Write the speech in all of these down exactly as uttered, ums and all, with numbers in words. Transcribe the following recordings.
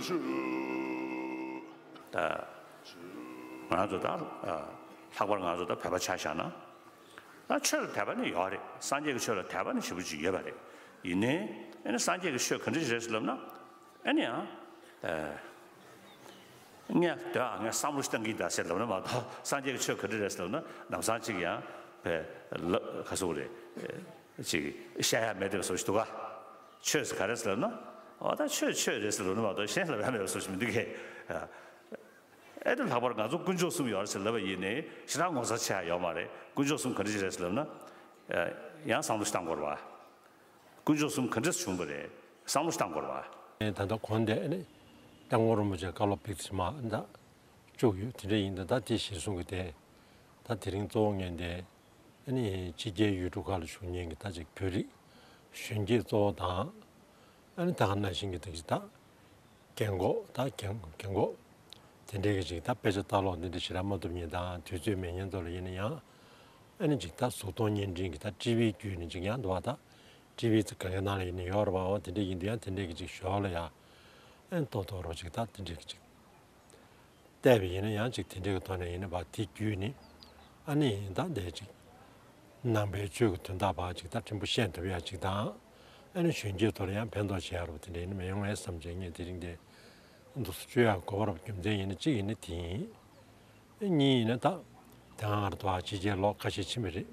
ད་ང་ཚོ་ད་ལྷག་པར་ང་ཚོ་ད་བོད་པ་ཆ་བཞག་ན། ད་ཆོས་ལ་དད་པ་ནི་ཡོད་རེད། སངས་རྒྱས་ཀྱི་ཆོས་ལ་དད་པ་ནི་ཞེ་པོ་ཅིག་ཡོད་པ་རེད། ཡིན་ནའི་ཨ་ནི་སངས་རྒྱས་ཀྱི་ཆོས་ག་འདྲ་ཞིག་རེད་ཟེར་ལབ་ན། ཨ་ནི་ཡང་ངས་དོན་ཨ་ངས་བསམ་བློ་ཞིག་བཏང་གི་ཡིན་ད་ཟེར་ལབ་ན་མ་གཏོགས། སངས་རྒྱས་ཀྱི་ཆོས་ག་འདྲ་རེད་ཟེར་ལབ་ན་ལམ་སང་ཅིག་ཡང་བས་ལ་ག་ཟེར་དགོས་རེད། ཅིག་བཤད་ཡ་མེད་དེ་བཟོ་ཞིག་འདུག་ག་ཆོས་ཟེར་ག་རེ་ཟེར་ལབ་ན། འོ་ད་ཆོས་ཆོས་རེད་ཟེར་ལབ་ན་མ་གཏོགས་གཞན་ལབ་ཡ་མེད་པ་བཟོ་ཞིག་མི་འདུག་གས། ཨེ་དེ་ལྷག་པར་ང་ཚོ་དཀོན་མཆོག་གསུམ་ཡོད་རེད་ཟེར་ལབ་པ་ཡིན་ནའི་ཞེ་དྲག་ངོ་མཚར་ཆེ་ཡ་ཡོད་མ་རེད། དཀོན་མཆོག་གསུམ་ག་འདྲ་ཞིག་རེད་ཟེར་ལབ་ན། ཡང་བསམ་བློ་ཞིག་བཏང་དགོས་རེད་བ། དཀོན་མཆོག་གསུམ་ག་འདྲས་བྱུང་བ་རེད། བསམ་བློ་ཞིག་བཏང་དགོས་རེད་བ། ད་ལྟ་གོང་དེ་ཨ་ནི་སྐྱབས་མགོན་རིན་པོ་ཆེ་བཀའ་སློབ་ཕེབས་ཚར་མ་ད་བཅུག་ཡོད། དེ་འདྲ་ཡིན་ད་ད་དེ་གཞིར་བཟུང་གི་དེ་ད་དེ་རིང་གཙོ་བོ་ངས་འདི་ཨ་ནི་ཕྱི་རྒྱལ་ཡུལ་གྲུ་ཁག་ལ་བཞུགས་མཁན་གྱི་ད་ཅིག་བོད་རིགས་གཞོན་སྐྱེས་གཙོ་བོ་དང་། ཨ་ནི་ད་ག་ནང་བཞིན་གྱི་ད་ཅིག་ད་རྒན་གོག་ད་རྒན་རྒན་གོག་དེ་འདྲའི་གི་ཅིག་ད་དཔེ་ཆ་ལྟ་ཀློག་འདི་འདྲ་ཞེ་དྲག་མ་ཐུབ་མཁན་དང་དུས་ཚོད་མེད་མཁན་ཚོ་ལ་ཡིན་ན་ཡང་། ཨ་ནི་ཅིག་ད་གཟུགས་མཐོང་བརྙན་འཕྲིན་གྱི་ད་ཊི་ཝི་བརྒྱུད་ནས་ཅིག་ཡང་འདུག་བ། ད་ཊི་ཝི་ཚོ་ག་གའི་ནང་ལ་ཡིན་ན་ཡོད་རེད་བ། འོ་དེ་འདྲ་ཡིན་དུས་ཡང་དེ་འདྲའི་གི་ཅིག་ཞོར་ལ་ཡང་ཨ་ནི་ཏོག་ཏོག་རོ་ཅིག་ད་དེ་འདྲའི་གི་ཅིག་བལྟས་པ་ཡིན་ན་ཡང་ཅིག་དེ་འདྲའི་གི་ཐོག་ནས་ཡིན་ན་བ་དེ་བརྒྱུད་ནས་ཨ་ནི་ད་འདི་ཅིག་ནང་པའི་ཆོས་ཀྱི་དོན་དག་བ་ཅིག་ད་ཕྲན་བུ་ཤེས་ཐུབ་ཡ་ཅིག་དང་། ཨ་ནི་གཞོན་སྐྱེས་ཚོ་ལ་ཡང་ཕན་ཐོགས་བྱེད་ཡ་རུ་དེ་འདྲ་ཡིན་ན་མི་ཡོང་ངས་བསམ་བྱས་ངས་དེ་རིང་དེ་འདུག་སེ་བཅོས་ཡ་དགོས་པ་རུ་རྒྱུ་མཚན་ཡིན་ན་གཅིག་ཡིན་ན་དེ་ཡིན། གཉིས་ཡིན་ན་ད་དེ་སྔ་ང་རང་ཚོ་ཕྱི་རྒྱལ་ལོ་ཁ་ཤས་ཕྱིན་པ་རེད།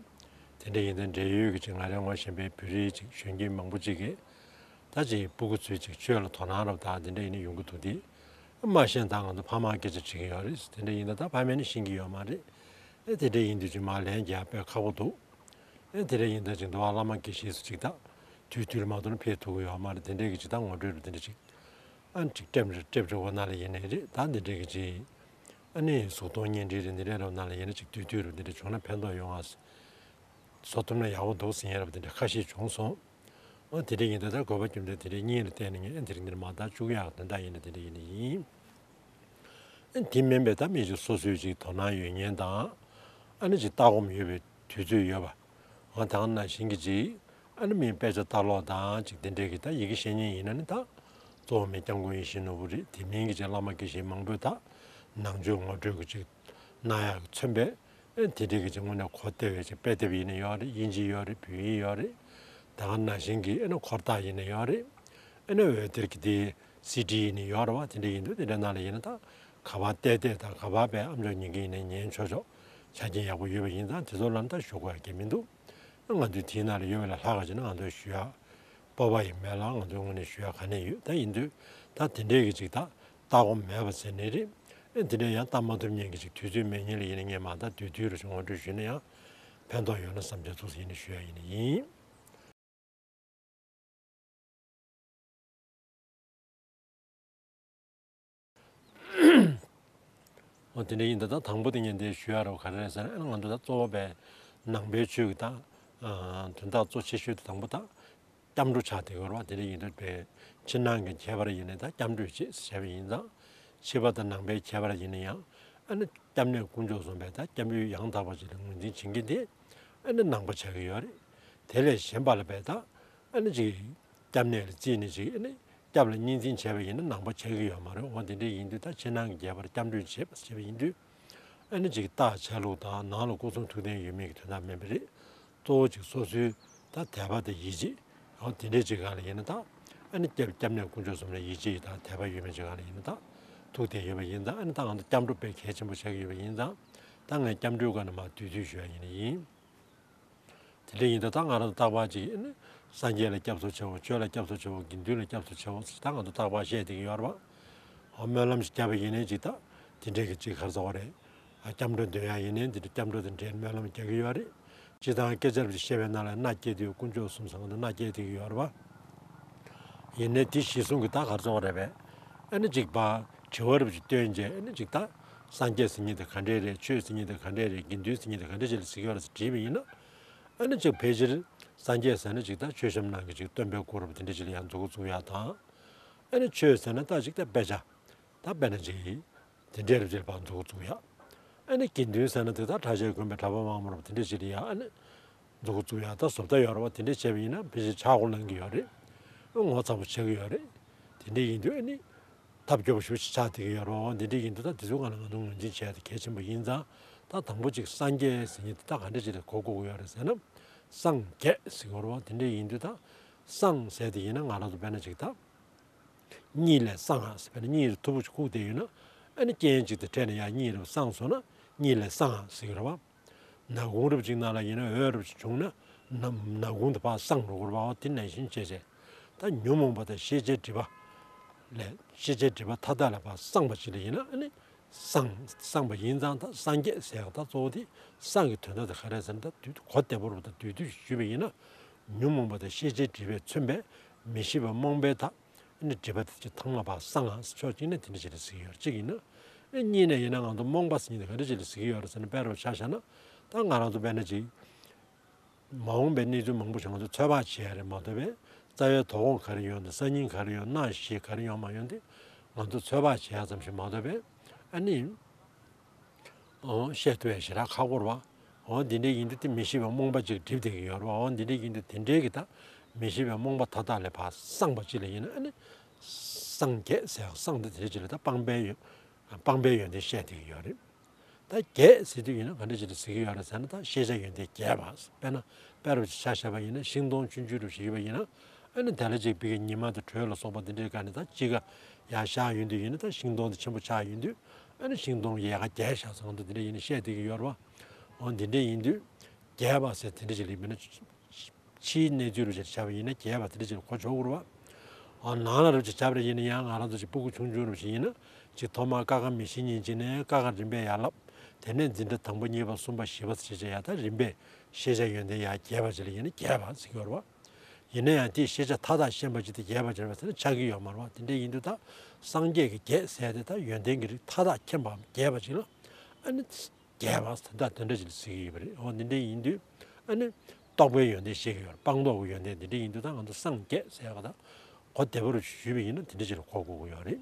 དེ་འདྲ་ཡིན་ད་འབྲེལ་ཡོད་ཀྱི་ཅིག་ང་རའི་ངོ་ཤེས་པའི་བོད་རིགས་ཅིག་གཞོན་སྐྱེས་མང་པོ་ཅིག་གིས་ད་ཅིག་སྤུ་གུ་ཚོས་ཅིག་ཆོས་ལ་དོ་སྣང་རབ་དང་དེ་འདྲ་ཡིན་ན་ཡོང་གི་འདུག་དེ། མ་ཤེས་ད་ང་ཚོ་ཕ་མ་སྐད་ཆ་དྲིས་ཀྱི་ཡོད་རེད། དེ་འདྲ་ཡིན་ད་ད་ཕ་མས་ནི་ཤེས་ཀྱི་ཡོད་མ་རེད། ཨེ་དེ་འདྲ་ཡིན་དུས་ཅིག་མ་ལན་རྒྱག་དཔེ་ཁག་པོ་འདུག་ཨེ་དེ་འདྲ་ཡིན་ད་ཅིག་འདུག་བ། བླ་མ་དགེ་བཤེས་སུ་ཅིག་ད་དུས་དུས་ལ་མ་གཏོགས་ནི་ཕེབས་ཐུབ་ཀྱི་ཡོད་མ་རེད། དེ་འདྲ་གི་ཅིག་ད་ངོ་སྤྲོད་རུ་དེ་འདྲ་ཅིག་ཨ་ནི་ཅིག་ཀྲེབ་རེ་ཀྲེབ་རེ་བ་ནང་ལ་ཡིན་ནའི་རེད། ད་འདི་འདྲ་གི་ཅིག་ཨ་ནི་གཟུགས་མཐོང་བརྙན་འཕྲིན་རེ་འདི་འདྲ་རེ་བ་ནང་ལ་ཡིན་ན་ཅིག་དུས་དུས་རུ་འདི་འདྲ་བྱུང་ན་ཕན་ཐོགས་ཡོང་ཨ། བཟོ་ཐུབ་ན་ཡག་པོ་འདུག་ཟེར་ཡ་རབ་དེ་འདྲ་ཁ་ཤས་བྱུང་སོང་། འོ་དེ་འདྲ་ཡིན་ད་ལྟ་དགོས་པ་རྒྱུ་མཚན་དེ་འདྲ་གཉིས་ལ་བརྟེན་ནས་ངས་ཨ་དེ་རིང་འདིར་མ་བརྡ་བཅུག་ཡག་དོན་དག་ཡིན་ན་དེ་འདྲ་ཡིན་ནི་ཡིན། ཨ་དེ་མིན་པའི་ད་མི་ཞིག་སོ་སོའི་ཅིག་དོ་སྣང་ཡོད་མཁན་དང་། ཨ་ནི་ཅིག་ལྟ་སྒོམ་ཡོད་པའི་དུས་ཚོད་ཡོད་པ། འོ་ད་ག་ནང་བཞིན་གྱི་ཅིག་ཨ་ནི་མིའི་དཔེ་ཆ་ལྟ་ཀློག་དང་ཅིག་དེ་འདྲའི་གི་ད་ཡི་གེ་ཤེས་མཁན་ཡིན་ན་ནི་ད། གཙོ་བོ་མི་སྐྱབས་མགོན་ཡིད་བཞིན་ནོར་བུ་རེད། དེ་མིན་གྱི་ཅིག་བླ་མ་དགེ་བཤེས་མང་པོས་ད་ནང་ཆོས་ངོ་སྤྲོད་ཀྱི་ཅིག་གནང་ཡག་གི་མཚོན་པས། ཨེ་དེ་འདྲའི་གི་ཅིག་དངོས་གནས་གོ་བདེ་བའི་ཅིག་དཔེ་དེབ་ཡིན་ན་ཡོད་རེད། དབྱིན་ཇི་ཡོད་རེད། བོད་ཡིག་ཡོད་རེད། ད་ག་ནང་བཞིན་གྱི་ཨེ་ན་འཁོར་ཐག་ཡིན་ན་ཡོད་རེད། ཨེ་ན་འོད་སྡེར་གྱི་དེ་སི་ཌི་ཡིན་ན་ཡོད་རེད་བ། དེ་འདྲ་ཡིན་དུས་དེ་འདྲ་ནང་ལ་ཡིན་ན་ད་ག་པར་བལྟས་བལྟས་དང་ག་པར་བས་ཨ་མཆོག་ཉན་གི་ཡིན་ན་ཉན་ཆོག་ཆོག་ཆ་རྐྱེན་ཡག་པོ་ཡོད་པ་ཡིན་ཙང་དེ་ཚོ་ལ་ད་ཞུ་དགོས་ཡ་གི་མི་འདུག་ང་ཚོའི་དེའི་ནང་ལ་ཡོད་པ་ལས་ལྷག་ག་ཅིག་ན་ང་ཚོས་ཞུ་ཡ་སྤོབས་པ་ཡིན་མེད་ལ་ང་ཚོའི་ངོས་ནས་ཞུ་ཡ་ག་ནས་ཡོད། ད་ཡིན་དུས་ད་དེ་འདྲའི་གི་ཅིག་ད་ལྟ་སྒོམ་མེད་པ་ཟེར་ནི་རེད། ཨེ་དེ་འདྲའི་ཡང་ལྟ་མ་ཐུབ་མཁན་གྱི་ཅིག་དུས་ཚོད་མེད་མཁན་ལ་ཡིན་ན་ངས་མ་ད་དུས་དུས་རུ་ཅིག་ངོ་སྤྲོད་ཞུས་ན་ཡང་ཕན་ཐོགས་ཡོད་ན་བསམ་བྱས་ཐུགས་སུ་ཡིན་ནས་ཞུ་ཡ་ཡིན་ནི་ཡིན། འོ་དེ་འདྲ་ཡིན་ད་ད་དང་པོ་དེ་ངས་འདི་ཞུ་ཡ་རོ་ག་རེ་རེད་ཟེར་ན། ཨ་ང་ཚོ་ད་གཙོ་བོ་པའི་ནང་པའི་ཆོས་ཀྱི་ད་དོན་དག་གཙོ་ཆེ་ཤོས་དེ་དང་པོ་ད་སྐྱབས་འགྲོ་ཆགས་བསྡད་ཡོད་རེད་བ། དེ་འདྲ་ཡིན་དུས་པའི་ཕྱི་ནང་གི་ཁྱད་པར་ཡིན་ནའི་ད་སྐྱབས་འགྲོས་བྱེད་ཟེར་བྱས་པ་ཡིན་ཙང་། ཕྱི་པ་དང་ནང་པའི་ཁྱད་པར་ཡིན་ན་ཡང་ཨ་ནི་སྐྱབས་གནས་དཀོན་མཆོག་གསུམ་པའི་ད་སྐྱབས་ཡུལ་ཡང་དག་པ་ཅིག་ལ་ངོས་འཛིན་བྱེད་མཁན་དེ་ཨ་ནི་ནང་པ་ཆགས་ཀྱི་ཡོད་རེད། དེ་ལས་གཞན་པ་ལ་བས་ད་ཨ་ནི་ཅིག་སྐྱབས་གནས་ལ་བརྩིས་ནས་ཅིག་ཨ་ནི་སྐྱབས་ལ་གཉིས་འཛིན་བྱས་པ་ཡིན་ན་ནང་པ་ཆགས་ཀྱི་ཡོད་མ་རེད། འོ་དེ་འདྲ་ཡིན་དུས་ད་ཕྱི་ནང་གི་ཁྱད་པར་སྐྱབས་འགྲོས་བྱེད་པ་བྱས་པ་ཡིན་དུས་ཨ་ནི་ཅིག་རྟགས་ཆ་ལུགས་དང་ནང་ལ་སྐུ་གསུང་ཐུགས་རྟེན་ཡོད་མེད་ཀྱི་དོན་དག་མིན་པ་རེད། གཙོ་བོ་ཅིག་སོ་སོའི་ད་དད་པ་དང་ཡིད་ཆེས། འོ་དེ་འདྲའི་ཅིག་སྒང་ལ་ཡིན་ན་ད་ཨ་ནི་སྐྱབས་སྐྱབས་གནས་དཀོན་མཆོག་གསུམ་ལ་ཡིད་ཆེས་དང་དད་པ་ཡོད་མེད་ཅིག་སྒང་ལ་ཡིན་ན་ད་ཐུགས་དེ་ཡོད་པ་ཡིན་ཙང་། ཨ་ནི་ད་ང་ཚོ་སྐྱབས་འགྲོ་དཔེ་གལ་ཆེན་པོ་ཆགས་ཀྱི་ཡོད་པ་ཡིན་ཙང་། ད་ངས་སྐྱབས་འགྲོའི་སྒང་ནས་མར་བསྡུས་བསྡུས་ཞུ་ཡ་ཡིན་ནི་ཡིན། དེ་འདྲ་ཡིན་ད་ད་ང་རང་ཚོ་རྟག་པར་ཅིག་ཨ་ནི་སངས་རྒྱས་ལ་སྐྱབས་སུ་མཆིའོ། ཆོས་ལ་སྐྱབས་སུ་མཆིའོ། དགེ་འདུན་ལ་སྐྱབས་སུ་མཆིའོ་ཟེར་ད་ང་ཚོ་རྟག་པར་བཤད་བསྡད་ཀྱི་ཡོད་རེད་བ། འོ་སྨོན་ལམ་ཞིག་བརྒྱབ་པ་ཡིན་ནའི་ཅིག་ད་དེ་འདྲའི་གི་ཅིག་ག་རེ་ཟེར་དགོས་རེད། ཨ་སྐྱབས་འགྲོ་འདོན་ཡ་ཡིན་ནའི་འདི་འདྲ་སྐྱབས་འགྲོ་དང་འབྲེལ་སྨོན་ལམ་རྒྱག་གི་ཡོད་རེད། སྤྱིར་བཏང་སྐད་ཆ་རེ་བཤད་པའི་ནང་ལ་མནའ་སྐྱེལ་དུས་དཀོན་མཆོག་གསུམ་ཟེར་གི་འདུག་མནའ་སྐྱེལ་བསྡད་ཀྱི་ཡོད་རེད་བ། ཡིན་ནའི་དེ་གཞི་བཟུང་གི་ད་ག་རེ་ཟེར་དགོས་རེད་པས། ཨ་ནི་ཅིག་ཕར་དྲི་བ་རེ་བ་ཅིག་བཏོན་རྗེས་ཨ་ནི་ཅིག་ད་སངས་རྒྱས་ཟེར་མཁན་དེ་ག་འདྲས་རེད། ཆོས་ཟེར་མཁན་དེ་ག་འདྲས་རེད། དགེ་འདུན་ཟེར་མཁན་དེ་ག་འདྲས་ཅིག་ལ་ཟེར་གྱི་ཡོད་རེད་ཟེར་དྲིས་པ་ཡིན་ན། ཨ་ནི་ཅིག་ཕལ་ཆེར་སངས་རྒྱས་ཟེར་ན་ཅིག་ད་མཆོད་བཤམས་ནང་གི་ཅིག་སྟོན་པའི་སྐུ་རུ་བ་དེ་འདྲས་ཅིག་ལ་ཡང་མཛུབ་གུ་བཙུགས་ཡག་དང་། ཨ་ནི་ཆོས་ཟེར་ན་ད་ཅིག་ད་དཔེ་ཆ། ད་དཔེར་ན་ཅིག་དེ་འདྲའི་རིགས་ལ་ཕར་མཛུབ་གུ་བཙུགས་ཡག་ཨ་ནི་དགེ་འདུན་ཟེར་ན་དེ་ད་གྲྭ་ཆས་གོན་པའི་གྲྭ་པ་དམངས་མོ་རུ་བ་དེ་འདྲས་ཅིག་ལ་ཡང་ཨ་ནི་མཛུབ་གུ་བཙུགས་ཡག་ད་བཟོ་ལྟ་ཡོད་རེད་བ། དེ་འདྲས་བྱས་པ་ཡིན་ན་ཕལ་ཆེར་ཆག་སྒོ་ལངས་ཀྱི་ཡོད་རེད། ངོ་ཚ་པོ་ཆགས་ཀྱི་ཡོད་རེད། དེ་འདྲས་ཡིན་དུས་ཨ་ནི་ ཐབས་སྐྱོ་པོ་ཞེ་པོ་ཅིག་ཆགས་བསྡད་ཀྱི་ཡོད་རེད་བ། འོ་འདི་འདྲ་ཡིན་དུས་ད་དེ་ཚོའི་སྒང་ལ་ང་ཚོ་ངོས་འཛིན་བྱས་ཏེ་གལ་ཆེན་པོ་ཡིན་ཙང་། ད་དང་པོ་ཅིག་སངས་རྒྱས་ཟེར་མཁན་དེ་ད་ག་འདྲ་ཅིག་ལ་གོ་དགོས་ཀྱི་ཡོད་རེད་ཟེར་ན། སངས་རྒྱས་ཟེར་གྱི་ཡོད་རེད་བ། འདི་འདྲ་ཡིན་དུས་ད་སངས་ཟེར་དེ་ཡིན་ན་ང་རང་ཚོ་དཔེར་ན་ཅིག་ད་གཉིད་ལས་སངས་ཨ་ཟེར། དཔེར་ན་གཉིད་ལ་མཐུག་པོ་ཅིག་ཁུག་བསྡད་ཡོད་ན། ཨ་ནི་རྐྱེན་ཅིག་དང་འཕྲད་ནས་ཡར་གཉིད་ལ་སངས་སོང་ན་གཉིད་ལས་སངས་ཨ་ཟེར་གྱི་རེད་བ། ནག་ཁུང་རབ་ཅིག་ནང་ལ་ཡིན་ན་འོད་རབ་ཅིག་བྱུང་ན་ནག་ནག་ཁུང་དེ་ཕར་སངས་འགྲོ་གི་རེད་བ། འོ་དེ་ནང་བཞིན་བྱས་བྱས། ད་ཉོན་མོངས་པ་དང་ཤེས་བྱའི་སྒྲིབ་པ་ལས། ཤེས་བྱའི་སྒྲིབ་པ་མཐའ་དག་ལས་ཕར་སངས་པ་ཅིག་ལ་ཡིན་ན། ཨ་ནི་སངས་སངས་པ་ཡིན་ཙང་ད་སངས་རྒྱས་ཟེར་ཡག་ད་གཙོ་བོ་དེ་སངས་ཀྱི་དོན་དག་དེ་ག་རེ་ཟེར་ན། ད་དུས་གོ་བདེ་པོ་རུ་ད་དུས་དུས་ཞུས་པ་ཡིན་ན། ཉོན་མོངས་པ་དང་ཤེས་བྱའི་སྒྲིབ་པས་མཚོན་པའི་མི་ཤེས་པ་རྨོངས་པའི་མཐའ། ཨ་ནི་སྒྲིབ་པ་དེ་ཚོ་ཚང་མ་ཕར་སངས་ཨ་ཟེར། ཕྱོགས་གཅིག་ནས་དེ་འདྲ་ཞིག་ལ་ཟེར་གྱི་ཡོད་རེད། གཅིག་ཡིན་ན། ཨ་གཉིས་ནས་ཡིན་ན་ང་ཚོ་རྨོངས་པ་ཟེར་མཁན་དེ་ག་འདྲ་ཞིག་ལ་ཟེར་གྱི་ཡོད་རེད་ཟེར་ན། དཔེ་རུ་ཆ་བཞག་ན། ད་ང་རང་ཚོ་དཔེར་ན་ཅིག་མ་འོངས་པའི་གནས་ཚུལ་མང་པོ་ཞིག་ང་ཚོ་ཚོད་དཔག་བྱེད་ཡ་རེད་མ་གཏོགས་པས། རྩ་བའི་དོ་དགོང་ག་རེ་ཡོང་དང་། སང་ཉིན་ག་རེ་ཡོང་། གནངས་གཞེས་ག་རེ་ཡོང་མ་ཡོང་དེ་ང་ཚོ་ཚོད་དཔག་བྱེད་ཡ་ཙམ་ཞིག་མ་གཏོགས་པས། ཨ་ནི། འོ་བཤད་ཐུབ་ཡ་ཞེ་དྲག་ཁག་པོ་རེད་བ། འོ་འདི་འདྲའི་ཡིན་དུས་དེ་མི་ཤེས་པའི་རྨོངས་པ་ཅིག་སྒྲིབ་བསྡད་ཀྱི་ཡོད་རེད་བ། འོ་འདི་འདྲའི་ཡིན་དུས་དེ་འདྲའི་གི་ད་མི་ཤེས་པའི་རྨོངས་པ་མཐའ་དག་ལས་ཕར་སངས་པ་ཅིག་ལ་ཡིན་ན། ཨ་ནི་སངས་རྒྱས་ཟེར་ཡ་སངས་དེ་དེ་འདྲ་ཅིག་ལ་ད་སྤངས་པའི་ཡོན་སྤངས་པའི་ཡོན་ཏན་བཤད་བསྡད་ཀྱི་ཡོད་རེད། ད་རྒྱས་ཟེར་དུས་ཡིན་ན་ག་འདྲ་ཅིག་ལ་ཟེར་གྱི་ཡོད་རེད་ཟེར་ན། ད་ཤེས་བྱ་ཡོན་ཏན་རྒྱས་པ། དཔེར་ན་དཔེ་རུ་ཆ་བཞག་པ་ཡིན་ན། ཤིང་སྡོང་ཆུང་ཆུང་རུ་ཞིག་ཡོད་པ་ཡིན་ན། ཨ་ནི་དེ་ལ་ཅིག་ཕ་གི་ཉི་མ་དང་དྲོད་ལ་སོགས་པ་འདི་འདྲའི་སྒང་ནས་ད་དཔྱིད་ཀ་ཡར་ཤར་ཡོང་དུས་ཡིན་ན། ད་ཤིང་སྡོང་དེ་ཆེན་པོ་ཆགས་ཡོང་དུས། ཨ་ནི་ཤིང་སྡོང་ཡལ་ག་རྒྱས་ཤག་ཟེར་ང་ཚོ་འདི་འདྲ་ཡིན་ན་བཤད་བསྡད་ཀྱི་ཡོད་རེད་བ། འོ་འདི་འདྲ་ཡིན་དུས་རྒྱས་པ་ཟེར་དེ་འདྲ་ཅིག་ལ་ཡིན་པས་ན། ཕྱིའི་གནས་ཚུལ་རུ་ཅིག་བྱས་པ་ཡིན་ན་རྒྱས་པ་དེ་འདྲ་ཅིག་ལ་གོ་ཆོག་གི་རེད་བ། འོ་ནང་ལ་རུ་ཅིག་བྱས་པ་ཡིན་ན་ཡང་ང་རང་ཚོ་ཅིག་སྤུ་གུ་ཆུང་ཆུང་རུ་ཞིག་ཡིན་ན། ཅིག་ཐོག་མར་ཀ་ཁ་མི་ཤེས་མཁན་ཅིག་ནས་ཀ་ཁ་རིམ་པས་ཡར་བསླབ། དེ་ནས་འཛིན་གྲྭ་དང་པོ་གཉིས་པ་གསུམ་པ་བཞི་པ་ཟེར་བྱས་ཡར་ད་རིམ་པས་ཤེས་བྱ་ཡོན་ཏན་ཡར་རྒྱས་པ་ཅིག་ལ་ཡིན་ན་རྒྱས་པ་ཟེར་གྱི་ཡོད་རེད་བ། ཡིན་ན་ཡང་དེའི་ཤེས་བྱ་མཐའ་དག་ཤེས་པ་ཅིག་དེ་རྒྱས་པ་ཅིག་རེད་པ་ཟེར་ན་ཆགས་ཀྱི་ཡོད་མ་རེད་བ། དེ་འདྲ་ཡིན་དུས་ད་སངས་རྒྱས་ཀྱི་རྒྱས་ཟེར་དེ་ད་ཡོན་ཏན་གྱི་རིགས་མཐའ་དག་མཁྱེན་པའམ་རྒྱས་པ་ཅིག་ལ། ཨ་ནི་རྒྱས་པ་ཟེར་ད་དེ་འདྲ་ཅིག་ལ་ཟེར་གྱི་ཡོད་པ་རེད། འོ་འདི་འདྲ་ཡིན་དུས། ཨ་ནི་རྟོགས་པའི་ཡོན་ཏན་བཤད་ཀྱི་ཡོད་རེད། སྤངས་རྟོགས་ཀྱི་ཡོན་ཏན་འདི་འདྲ་ཡིན་དུས་ད་ང་ཚོ་སངས་རྒྱས་ཟེར་བ་ད་གོ་བདེ་པོ་རུ་ཞུས་པ་ཡིན་ན་དེ་འདྲ་ཅིག་ལ་གོ་དགོས་ཀྱི་ཡོད་རེད།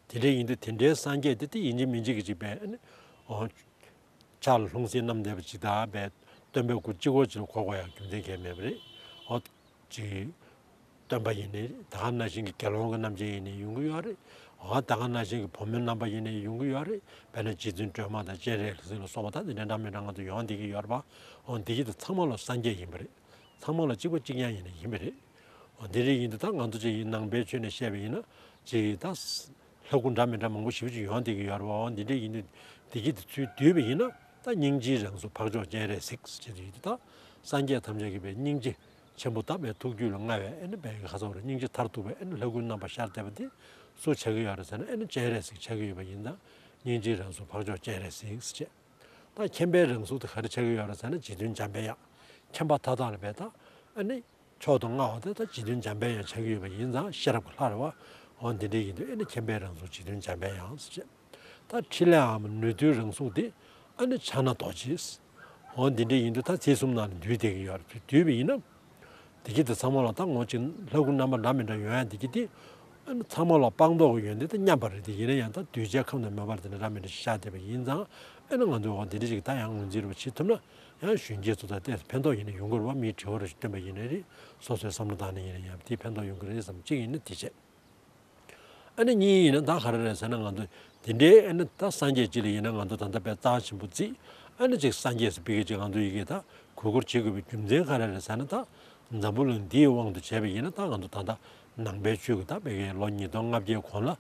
དེ་འདྲ་ཡིན་དུས་དེ་འདྲའི་སངས་རྒྱས་དེ་དེ་ཡིན་གཅིག་མིན་གཅིག་གི་ཅིག་པས། ཨ་ནི་འོ་ཕྱག་ལ་ལྷུང་བཟེད་བསྣམས་བསྡད་པ་ཅིག་དང་བས་སྟོན་པའི་སྐུ་གཅིག་པོ་ཅིག་ལ་གོ་དགོས་ཡག་རྒྱུ་མཚན་གང་ཡང་མེད་པ་རེད། འོ་ཅིག་སྟོན་པ་ཡིན་ནའི་ད་ག་ནང་བཞིན་གྱི་དགེ་སློང་གི་རྣམ་འབྱེད་ཡིན་ནའི་ཡོང་གི་ཡོད་རེད། འོ་ད་ག་ནང་བཞིན་གྱི་བུ་མོའི་རྣམ་པ་ཡིན་ནའི་ཡོང་གི་ཡོད་རེད། དཔེར་ན་རྗེ་བཙུན་སྒྲོལ་མ་དང་སྤྱན་རས་གཟིགས་ལ་སོགས་པ་ད་འདི་འདྲ་འདྲ་མི་འདྲ་ང་ཚོ་ཡོང་བསྡད་ཀྱི་ཡོད་རེད་པ། འོ་འདི་གི་དེ་ཚང་མ་ལ་སངས་རྒྱས་ཡིན་པ་རེད། ཚང་མ་ལ་གཅིག་པ་གཅིག་རྐྱང་ཡིན་ན་ཡིན་པ་རེད། འོ་འདི་འདྲ་ཡིན་དུས་ད་ང་ཚོ་ཅིག་ནང་པའི་ཆོས་ནས་བཤད་པ་ཡིན་ན་ཅིག་ད་ལྷ་སྐུ་འདྲ་མི་འདྲ་མང་པོ་ཞེ་པོ་ཅིག་ཡོང་བསྡད་ཀྱི་ཡོད་རེད་པ། འོ་འདི་འདྲ་ཡིན་དུས་འདི་གི་དེ་ཚུར་བསྡུས་པ་ཡིན་ན། ད་སྙིང་རྗེའི་རང་གཟུགས་འཕགས་མཆོག་སྤྱན་རས་གཟིགས་ཅེས་དེ་ཡིན་དུས་ད་སངས་རྒྱས་ཐམས་ཅད་ཀྱི་པའི་སྙིང་རྗེ་ཆེན་པོ་དག་པའི་ཐུགས་རྒྱུད་ལ་མངའ་བའི། ཨ་ནི་པའི་ཁ་ཚ་བར་སྙིང་རྗེ་མཐར་ཐུག་པའི། ཨ་ནི་ལྷ་སྐུའི་རྣམ་པ་ཤར་བསྡད་པ་དེ་སུ་ཆགས་ཀྱི་ཡོད་རེད་ཟེར་ན། ཨ་ནི་སྤྱན་རས་གཟིགས་ཆགས་ཀྱི་ཡོད་པ་ཡིན་ཙང་། སྙིང་རྗེའི་རང་གཟུགས་འཕགས་མཆོག་སྤྱན་རས་གཟིགས་ཅེས། ད་མཁྱེན་པའི་རང་གཟུགས་དེ་ག་རེ་ཆགས་ཀྱི་ཡོད་རེད་ཟེར་ན། རྗེ་བཙུན་འཇམ་པའི་དབྱངས། མཁྱེན་པ་མཐའ་དག་ལ་བས་ད། ཨ་ནི་མཆོག་ཏུ་མངའ་བ་དེ་ད་རྗེ་བཙུན་འཇམ་པའི་དབྱངས་ཆགས་ཀྱི་ཡོད་པ་ཡིན་ཙང་། ཤེས་རབ་ཀྱི་ལྷ་རེད་བ། འོ་འདི་འདྲ་ཡིན་དུས་ཨ་ནི་མཁྱེན་པའི་རང་གཟུགས་རྗེ་བཙུན་འཇམ་པའི་དབྱངས་ཟེར་བྱས། ད་ཕྲིན་ལས་འམ་ནུས་མཐུའི་རང་གཟུགས་དེ་ཨ་ནི་ཕྱག་ན་རྡོ་རྗེ། འོ་འདི་འདྲ་ཡིན་དུས་ད་དེ་གསུམ་ནང་ལ་འདུས་བསྡད་ཀྱི་ཡོད་རེད། འདུས་པ་ཡིན་ན། དེ་གི་དེ་ཚང་མ་ལ་ད་ངོ་གཅིག་ལྷ་སྐུ་རྣམ་པ་འདྲ་མི་འདྲ་ཡོང་ཡ་དེ་གི་དེ། ཨ་ནི་ཚང་མ་ལ་སྤངས་རྟོགས་ཀྱི་ཡོན་ཏན་དེ་མཉམ་པ་རེད། དེ་ཡིན་ན་ཡང་ད་གདུལ་བྱའི་ཁམས་དང་མོས་པ་དེ་འདྲ་འདྲ་མི་འདྲ་ཞིག་ཤར་བསྡད་པ་ཡིན་ཙང་། ཨ་ནི་ང་ཚོས་འོ་དེ་འདྲ་ཞིག་ད་ཡང་ངོས་འཛིན་རུ་བྱེད་ཐུབ་ན། ཡང་གཞོན་སྐྱེས་ཚོ་ད་ལྟས་ཕན་ཐོགས་ཡིན་ན་ཡོང་གི་རེད་བ། མིའི་དྲི་བ་རུ་ཞིག་བཏོན་པ་ཡིན་ན་རེད། སོ་སོའི་བསམ་བློ་བཏང་ནས་ཡིན་ན་ཡང་དེ་ཕན་ཐོགས་ཡོང་གི་རེད་བསམ། གཅིག་ཡིན་ན་དེ་བྱས། ཨ་ནི་གཉིས་ཡིན་ན་ད་ག་རེ་རེད་ཟེར་ན། ང་ཚོ་དེ་འདྲའི་ཨ་ནི་ད་སངས་རྒྱས་གཅིག་ལ་ཡིན་ན་ང་ཚོ་ད་ལྟ་དཔེ་རྩ་ཆེན་པོ་བརྩིས། ཨ་ནི་ཅིག་སངས་རྒྱས་ཟེར་བའི་གི་ཅིག་ང་ཚོ་ཡི་གེ་ད་གུས་བཀུར་བྱེད་དགོས་པའི་རྒྱུ་མཚན་ག་རེ་རེད་ཟེར་ན། ད་འཛམ་བུ་གླིང་འདིའི་དབང་དུ་བྱས་པ་ཡིན་ན། ད་ང་ཚོ་ད་ལྟ་ནང་པའི་ཆོས་ཀྱི་ད་བའི་གི་ལོ་ཉིས་སྟོང་ལྔ་བརྒྱའི་གོང་ལ་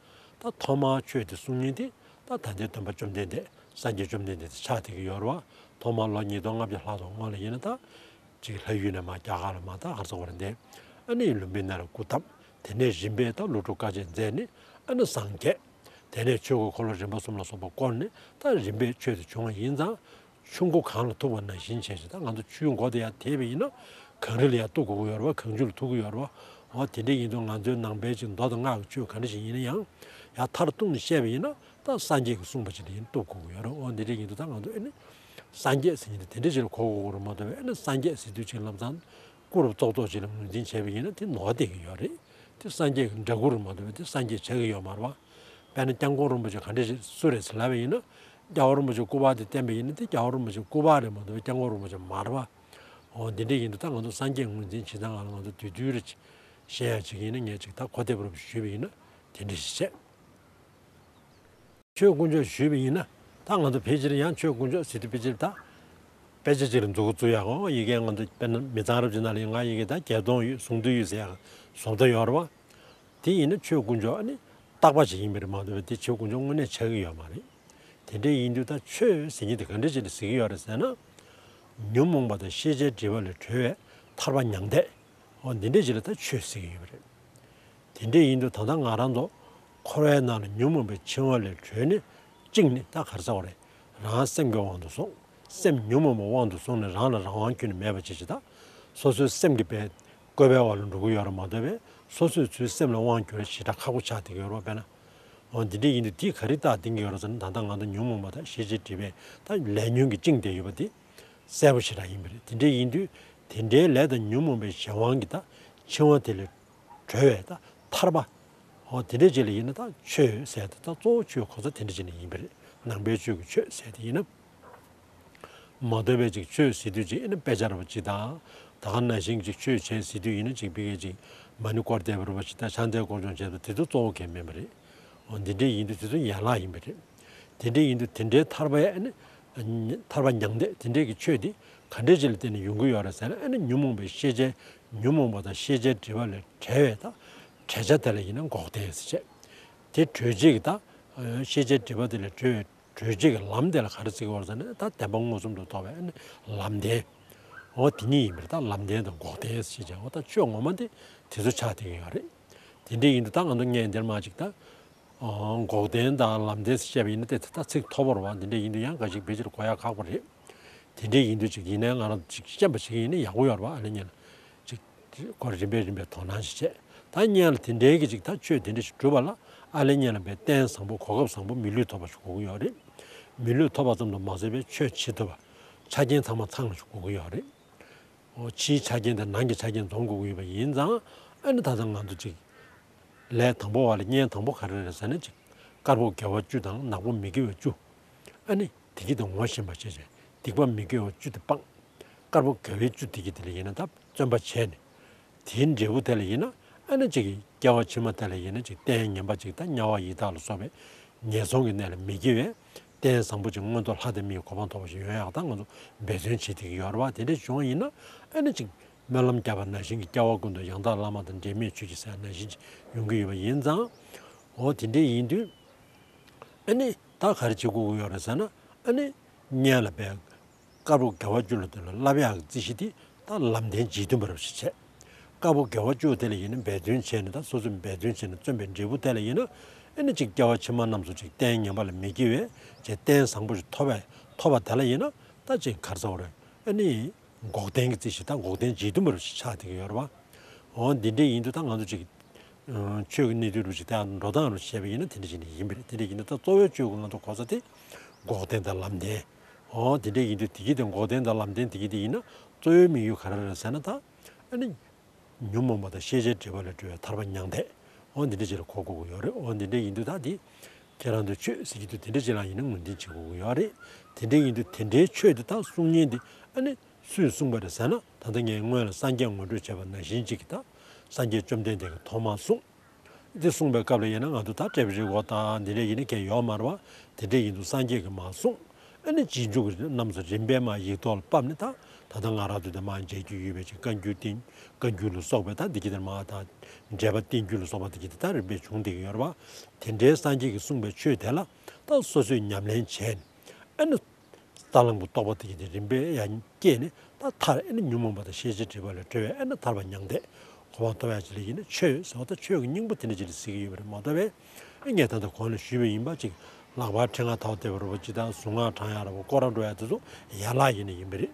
ད་ཐོག་མར་ཆོས་དེ་གསུང་མཁན་དེ་ད་ད་ལྟའི་སྟོན་པ་བཅོམ་ལྡན་འདས། སངས་རྒྱས་བཅོམ་ལྡན་འདས་དེ་ཆགས་བསྡད་ཀྱི་ཡོད་རེད་བ། ཐོག་མར་ལོ་ཉིས་སྟོང་ལྔ་བརྒྱ་ལྷག་ཙམ་སྔོན་ལ་ཡིན་ན་ད། ཅིག་ལྷ་ཡུལ་ནས་མར་རྒྱ་གར་ལ་མར་ད་ག་རེ་ཟེར་དགོས་རེད་འདི། ཨ་ནི་ལུམྦི་ནི་ལ་སྐུ་བལྟམས། དེ་ནས་རིམ་པས་ད་ཀླུ་སྒྲུབ་དཀའ་སྤྱད་མཛད་ནས། ཨ་ནི་སངས་རྒྱས། དེ་ནས་ཆོས་ཀྱི་འཁོར་ལོ་རིམ་པ་གསུམ་ལ་སོགས་པ་བསྐོར་ནས་ད་རིམ་པས་ཆོས་དེ་བྱུང་བ་ཡིན་ཙང་། ཆུ་མགོ་གངས་ལ་ཐུག་པ་ནང་བཞིན་བྱས་བྱས། ད་ང་ཚོ་ཆུའི་མགོ་དེ་ཡར་དེད་པ་ཡིན་ན། གངས་རི་ལ་ཡར་གཏུག་དགོས་ཀྱི་ཡོད་རེད་བ། གངས་ཆུ་ལ་ཐུག་གི་ཡོད་རེད་བ། འོ་དེ་འདྲ་ཡིན་དུས་ང་ཚོའི་ནང་པའི་ཅིག་མདོ་དང་སྔགས་ཀྱི་ཆོས་ག་འདྲ་ཞིག་ཡིན་ན་ཡང་། ཡར་མཐར་གཏུགས་ནས་བཤད་པ་ཡིན་ན། ད་སངས་རྒྱས་ཀྱིས་གསུངས་པ་ཅིག་ལ་ཡིན་གཏུག་དགོས་ཀྱི་ཡོད་རེད། འོ་འདི་འདྲ་ཡིན་དུས་ད་ང་ཚོ་ཨ་ནི་སངས་རྒྱས་ཟེར་མཁན་དེ་དེ་འདྲ་ཞིག་ལ་གོ་དགོས་ཀྱི་རེད་མ་གཏོགས་པས། ཨ་ནི་སངས་རྒྱས་ཟེར་དུས་ཅིག་ལམ་སང་སྐུ་རབ་ཙོག་ཙོག་ཅིག་ལ་ངོས་འཛིན་བྱས་པ་ཡིན་ན་དེ་ནོར་བསྡད་ཀྱི་ཡོད་རེད། དེ་སངས་རྒྱས་ཀྱི་འདྲ་སྐུ་རེད་མ་གཏོགས་པས། དེ་སངས་རྒྱས་ཆགས་ཀྱི་ཡོད་མ་རེད་བ། དཔེར་ན་སྐྱབས་མགོན་རིན་པོ་ཆེ་ག་འདྲ་ཞིག་སུ་རེད་ཟེར་ལབ་པ་ཡིན་ན། སྐྱབས་མགོན་རིན་པོ་ཆེ་སྐུ་པར་དེ་བསྟན་པ་ཡིན་ན་དེ་སྐྱབས་མགོན་རིན་པོ་ཆེ་སྐུ་པར་རེད་མ་གཏོགས་པས་སྐྱབས་མགོན་རིན་པོ་ཆེ་མ་རེད་བ། འོ་འདི་འདྲ་ཡིན་དུས་ད་ང་ཚོ་སངས་རྒྱས་ངོས་འཛིན་བྱེད་སྟངས་སྒང་ལ་ང་ཚོ་དུས་དུས་རེ་བཤད་ཡ་ཅིག་ཡིན་ན། ངས་ཅིག་ད་གོ་བདེ་པོ་རུ་ཞུས་པ་ཡིན་ན། དེ་འདྲ་ཞིག་བྱས། ཆོས་དཀོན་མཆོག་ཞུས་པ་ཡིན་ན། ད་ང་ཚོ་ཕལ་ཆེར་ཡང་ཆོས་དཀོན་མཆོག་ཟེར་དུས་ཕལ་ཆེར་ད་དཔེ་ཆ་ཅིག་ལ་མཛུབ་གུ་བཙུགས་ཡག་གོ། ཡི་གེ་ང་ཚོ་དཔེར་ན་མི་ཚང་རབ་ཅིག་ནང་ལ་ཡིན། ང་ཡི་གེ་ད་བརྒྱད་སྟོང་ཡོད། གཟུངས་བསྡུས་ཡོད་ཟེར་ཡག་བཟོ་ལྟ་ཡོད་རེད་བ། དེ་ཡིན་ན་ཆོས་དཀོན་མཆོག་ཨ་ནི་རྟག་པ་ཞིག་ཡིན་པ་རེད་མ་གཏོགས་དེ་ཆོས་དཀོན་མཆོག་དངོས་གནས་ཆགས་ཀྱི་ཡོད་མ་རེད། དེ་འདྲ་ཡིན་དུས་ད་ཆོས་ཟེར་མཁན་དེ་ག་འདྲ་ཅིག་ལ་ཟེར་གྱི་ཡོད་རེད་ཟེར་ན། ཉོན་མོངས་པ་དང་ཤེས་བྱའི་སྒྲིབ་པ་ལས་གྲོལ་བའི་ཐར་པ་མྱང་འདས། འོ་འདི་འདྲ་ཅིག་ལ་ད་ཆོས་ཟེར་གྱི་ཡོད་པ་རེད། དེ་འདྲ་ཡིན་དུས་ད་ལྟ་ང་རང་ཚོ་འཁོར་བའི་ནང་ལ་ཉོན་མོངས་པའི་འཆིང་བ་ལས་གྲོལ་ནས་བཅིངས་ནས་ད་ག་རེ་ཟེར་བ་རེད། རང་སེམས་ཀྱི་དབང་དུ་སོང་། སེམས་ཉོན་མོངས་པའི་དབང་དུ་སོང་ནས་རང་ལ་རང་དབང་ཁྱོན་ནས་མེད་པ་བྱེད་ཅིག་ད་སོ་སོའི་སེམས་ཀྱི་བའི་བཀོད་པའི་འོག་ལ་འགྲོ་གི་ཡོད་རེད་མ་གཏོགས་པས་སོ་སོས་ཚུར་སེམས་ལ་དབང་བསྒྱུར་ཞེ་དྲག་ཁག་པོ་ཆགས་བསྡད་ཀྱི་ཡོད་རེད་བ། དཔེར་ན། འོ་འདི་འདྲ་ཡིན་དུས་འདིས་ག་རེ་རྟགས་བསྟན་གྱི་ཡོད་རེད་ཟེར་ན། ད་ལྟ་ང་ཚོ་ཉོན་མོངས་པ་དང་ཤེས་བྱའི་སྒྲིབ་པས་ད་ལས་ཉོན་གྱིས་བཅིངས་བསྡད་ཡོད་པ་དེ་གསལ་པོ་ཞེ་དྲག་ཡིན་པ་རེད། དེ་འདྲ་ཡིན་དུས་དེ་འདྲའི་ལས་དང་ཉོན་མོངས་པའི་གཞན་དབང་གིས་ད་འཆིང་བ་དེ་ལས་གྲོལ་བའི་ད་ཐར་པ། འོ་དེ་འདྲ་ཅིག་ལ་ཡིན་ན་ད་ཆོས་ཟེར་དེ་ད་གཙོ་བོ་ཆོས་གོ་ས་དེ་འདྲ་ཅིག་ནས་ཡིན་པ་རེད། ནང་པའི་ཆོས་ཀྱི་ཆོས་ཟེར་དེ་ཡིན་ན། མ་དོ་བའི་ཅིག་ཆོས་ཟེར་དུས་ཅིག་ཨ་ནི་དཔེ་ཆ་ར་བ་ཅིག་དང་། ད་ག་ནང་བཞིན་ཅིག་ཆོས་བྱེད་ཟེར་དུས་ཡིན་ན་ཅིག་ཕ་གིའི་ཅིག་མ་ཎི་སྐོར་བསྡད་པ་ར་བ་ཅིག་དང་། ཕྱག་འཚལ་སྐོར་སྦྱོང་བྱེད་པ་དེ་ཚོ་གཙོ་བོ་གལ་མིན་པ་རེད། འོ་འདི་འདྲའི་ཡིན་དུས་དེ་ཚོ་ཡན་ལག་ཡིན་པ་རེད། དེ་འདྲའི་ཡིན་དུས་དེ་འདྲའི་ཐར་པའི་ཨ་ནི་ཐར་པ་མྱང་འདས་དེ་འདྲའི་གི་ཆོས་དེ་ག་འདྲའི་ཅིག་ལ་བརྟེན་ནས་ཡོང་གི་ཡོད་རེད་ཟེར་ན། ཨ་ནི་ཉོན་མོངས་པའི་ཤེས་བྱའི་ཉོན་མོངས་པ་དང་ཤེས་བྱའི་སྒྲིབ་པ་ལས་བྲལ་བའི་ད་བྲལ་བྱ་དེ་ལ་ཡིན་ན་འགོག་བདེན་ཟེར་བྱས། དེ་གྲོལ་བྱེད་ཀྱི་ད་ཤེས་བྱའི་སྒྲིབ་པ་དེ་ལས་གྲོལ་བའི་གྲོལ་བྱེད་ཀྱི་ལམ་དེ་ལ་ག་རེ་ཟེར་གྱི་ཡོད་རེད་ཟེར་ན། ད་བདེན་པ་མངོན་སུམ་དུ་རྟོགས་པའི་ཨ་ནི་ལམ་བདེན། འོ་དེ་གཉིས་ཡིན་པ་རེད། ད་ལམ་བདེན་དང་འགོག་བདེན་ཞེས་བྱ་བ་ད་ཆོས་ངོ་མ་དེ་དེ་ཚོ་ཆགས་བསྡད་ཀྱི་ཡོད་རེད། དེ་འདྲ་ཡིན་དུས་ད་ང་ཚོ་ངས་འདིར་མ་ཅིག་ད་འོ་འགོག་བདེན་དང་ལམ་བདེན་ཞེས་བཤད་པ་ཡིན་ན་དེ་ད་ཚིག་མཐོ་པོ་རེད་བ། དེ་འདྲ་ཡིན་དུས་ཡང་འགའ་ཞིག་ཕལ་ཆེར་གོ་ཡ་ཁག་པོ་རེད། དེ་འདྲ་ཡིན་དུས་ཅིག་ཡིན་ནའི་ང་རང་ཅིག་ཤེས་པ་ཞིག་ཡིན་ན་ཡག་པོ་ཡོད་རེད་བ། ཨ་ལེ་ཉན་ལ་ཅིག་སྐོར་རིམ་པས་རིམ་པས་དོ་སྣང་ཞིག་བྱས། ད་སྔོན་ལ་དེ་འདྲའི་གི་ཅིག་ད་ཆོས་དེ་འདྲ་ཞིག་སྒྲུབ་པ་ལ་ཨ་ལེ་སྔོན་ལ་བའི་རྟེན་བཟང་པོ་གོ་སྐབས་བཟང་པོ་མི་ལུས་ཐོབ་པ་ཞིག་དགོས་ཀྱི་ཡོད་རེད། མི་ལུས་ཐོབ་པ་ཙམ་དུ་མ་ཟད་པའི་ཆོས་བྱེད་ཐུབ་པ་ཆ་རྐྱེན་ཚང་མ་ཚང་བ་ཞིག་དགོས་ཀྱི་ཡོད་རེད། འོ་ཕྱིའི་ཆ་རྐྱེན་དང་ནང་གི་ཆ་རྐྱེན་འཛོམས་དགོས་ཀྱི་ཡོད་པ་ཡིན་ཙང་། ཨ་ནི་ད་ལྟ་ང་ཚོ་ཅིག་ལས་དང་པོ་བ་ལ་གཉེན་དང་པོ་ག་རེ་རེད་ཟེར་ན། ཅིག་དཀར་པོ་དགེ་བ་བཅུ་དང་ནག་པོ་མི་དགེ་བ་བཅུ། ཨ་ནི་དེ་གི་དེ་ངོ་ཤེས་པ་བྱས་བྱས་སྡིག་པ་མི་དགེ་བ་བཅུ་དེ་སྤངས། དཀར་པོ་དགེ་བའི་བཅུ་དེ་གི་དེ་ལ་ཡིན་ན་ད་བརྩོན་པ་བྱས་ནས། དེའི་འབྲས་བུ་དེ་ལ་ཡིན་ན་ཨ་ནི་ཅིག་སྐྱེ་བ་ཕྱི་མ་དེ་ལ་ཡིན་ན་ཅིག་རྟེན་ངན་པ་ཅིག་ད་དམྱལ་བ་ཡི་དྭགས་ལ་སོགས་པའི་ངན་སོང་གི་གནས་ལ་མི་སྐྱེ་བའི་རྟེན་བཟང་པོ་ཅིག་མངོན་མཐོ་ལྷ་དང་མིའི་གོ་འཕང་ཐོབ་པ་ཞིག་ཡོང་ཡག་ད་ང་ཚོ་འབད་བརྩོན་བྱེད་བསྡད་ཀྱི་ཡོད་རེད་བ། དེ་འདྲ་བྱུང་བ་ཡིན་ན་ཨ་ནི་ཅིག་སྨོན་ལམ་བརྒྱབ་པ་ནང་བཞིན་གྱི་སྐྱེ་བ་ཀུན་ཏུ་ཡང་དག་བླ་མ་དང་འབྲལ་མེད་ཆོས་ཀྱི་སྲས་ནང་བཞིན་ཅིག་ཡོང་གི་ཡོད་པ་ཡིན་ཙང་། འོ་དེ་འདྲ་ཡིན་དུས་ཨ་ནི་ད་ག་རེ་བྱེད་དགོས་ཀྱི་ཡོད་རེད་ཟེར་ན། ཨ་ནི་སྔོན་ལ་བའི་དཀར་པོ་དགེ་བ་བཅུ་ལ་དེ་ལ་བསླབ་ཡག་གི་རྩིས་གཞི་དེ་ད་ལམ་བདེན་རྗེས་མཐུན་པ་རབ་ཞིག་བྱས། དཀར་པོ་དགེ་བ་བཅུ་དེ་ལ་ཡིན་ན་འབད་བརྩོན་བྱས་ནས་ད་སོ་སོས་འབད་བརྩོན་བྱས་ནས་བརྩོན་པའི་འབྲས་བུ་དེ་ལ་ཡིན་ན་ཨ་ནི་ཅིག་སྐྱེ་བ་ཕྱི་མ་རྣམས་སུ་ཅིག་རྟེན་ངན་པ་ལ་མི་སྐྱེ་བའི་ཅིག་རྟེན་བཟང་པོ་ཞིག་ཐོབ་པའི་ཐོབ་པ་དེ་ལ་ཡིན་ན་ད་ཅིག་ག་རེ་ཟེར་དགོས་རེད། ཨ་ནི་འགོག་བདེན་གྱི་རྩིས་གཞི་ད་འགོག་བདེན་རྗེས་མཐུན་པ་རབ་ཞིག་ཆགས་བསྡད་ཀྱི་ཡོད་རེད་བ། འོ་འདི་འདྲ་ཡིན་དུས་ད་ང་ཚོ་ཅིག་ཆོས་ཀྱི་གནད་དོན་རུ་ཞིག་དང་འགྲོ་སྟངས་རུ་བཤད་པ་ཡིན་ན་དེ་འདྲ་ཞིག་ནི་ཡིན་པ་རེད། དེ་འདྲ་ཡིན་ན་ད་གཙོ་བོའི་ཆོས་ཀྱི་ང་ཚོ་གོ་ས་དེ་འགོག་བདེན་དང་ལམ་བདེན། འོ་དེ་འདྲ་ཡིན་དུས་དེ་གི་དེ་འགོག་བདེན་དང་ལམ་བདེན་དེ་གི་དེ་ཡིན་ན་གཙོ་བོའི་དམིགས་ཡུལ་ག་རེ་རེད་ཟེར་ན། ད་ཨ་ནི་ཉོན་མོངས་པ་དང་ཤེས་བྱའི་སྒྲིབ་པ་ལས་གྲོལ་བའི་ཐར་པ་མྱང་འདས། འོ་འདི་འདྲ་ཅིག་ལ་གོ་དགོས་ཀྱི་ཡོད་རེད། འོ་འདི་འདྲ་ཡིན་དུས་ད་དེ་ཁྱེད་རང་ཚོས་ཆོས་ཟེར་གྱི་འདུག་དེ་འདྲ་ཅིག་ལ་ཡིན་ན་ངོས་འཛིན་བྱེད་དགོས་ཀྱི་ཡོད་རེད། དེ་འདྲ་ཡིན་དུས་དེ་འདྲའི་ཆོས་དེ་ད་གསུང་མཁན་དེ་ཨ་ནི་སུས་གསུངས་པ་རེད་ཟེར་ན། ད་ལྟ་ངས་སྔོན་ལ་སངས་རྒྱས་ངོ་སྤྲོད་བྱས་པ་ནང་བཞིན་ཅིག་གི་ད་སངས་རྒྱས་བཅོམ་ལྡན་འདས་ཀྱིས་ཐོག་མར་གསུངས། འདི་གསུངས་པའི་སྐབས་ལ་ཡིན་ན་ང་ཚོ་ད་ཏྲེ་བི་རི་གོ་དང་འདི་འདྲ་ཡིན་ན་མཁན་ཡོད་མ་རེད་བ། དེ་འདྲ་ཡིན་དུས་སངས་རྒྱས་ཀྱིས་མར་གསུངས། ཨ་ནི་རྗེས་འཇུག་གི་རྣམས་སུ་རིམ་པས་མར་ཡིག་ཐོག་ལ་ཕབ་ནས་ད་ད་ལྟ་ང་རང་ཚོ་དེ་མར་མཇལ་རྒྱུ་ཡོད་པའི་ཅིག་བཀའ་འགྱུར་བསྟན་བཀའ་འགྱུར་ལ་སོགས་པའི་ད་འདི་གི་དེ་མར་ད་འགྲེལ་པ་བསྟན་འགྱུར་ལ་སོགས་པ་འདི་གི་དེ་ད་རིམ་པས་བྱུང་བསྡད་ཀྱི་ཡོད་རེད་བ། དེ་འདྲའི་སངས་རྒྱས་ཀྱིས་གསུངས་པའི་ཆོས་དེ་ལ་ད་སོ་སོས་ཉམས་ལེན་བྱས་ནས་ཨ་ནི། རྩ་རླུང་གི་རྟོགས་པ་དེ་གི་དེ་རིམ་པས་ཡར་སྐྱེས་ནས་ད་མཐར་ཨ་ནི་ཉོན་མོངས་པ་དང་ཤེས་བྱའི་སྒྲིབ་པ་ལས་གྲོལ་བའི་ཨ་ནི་ཐར་པ་མྱང་འདས་གོ་འཕང་ཐོབ་ཡག་ཅིག་ལ་ཡིན་ན་ཆོས་ཟེར་བ་ད་ཆོས་ཀྱི་སྙིང་པོ་དེ་འདྲ་ཅིག་ལ་ཟེར་གྱི་ཡོད་པ་རེད་མ་གཏོགས་པས། ཨ་ངས་ད་ལྟ་གོང་ལ་ཞུས་པ་ཡིན་པ་ཅིག་ལག་པར་ཕྲེང་བ་འཐག་བསྡད་པ་རེད་བ་ཅིག་དང་གཟུངས་སྔགས་བགྲང་ཡག་རེད་བ་སྐོར་ར་འགྲོ་ཡག་དེ་ཚོ་ཡན་ལག་ཡིན་ན་ཡིན་པ་རེད།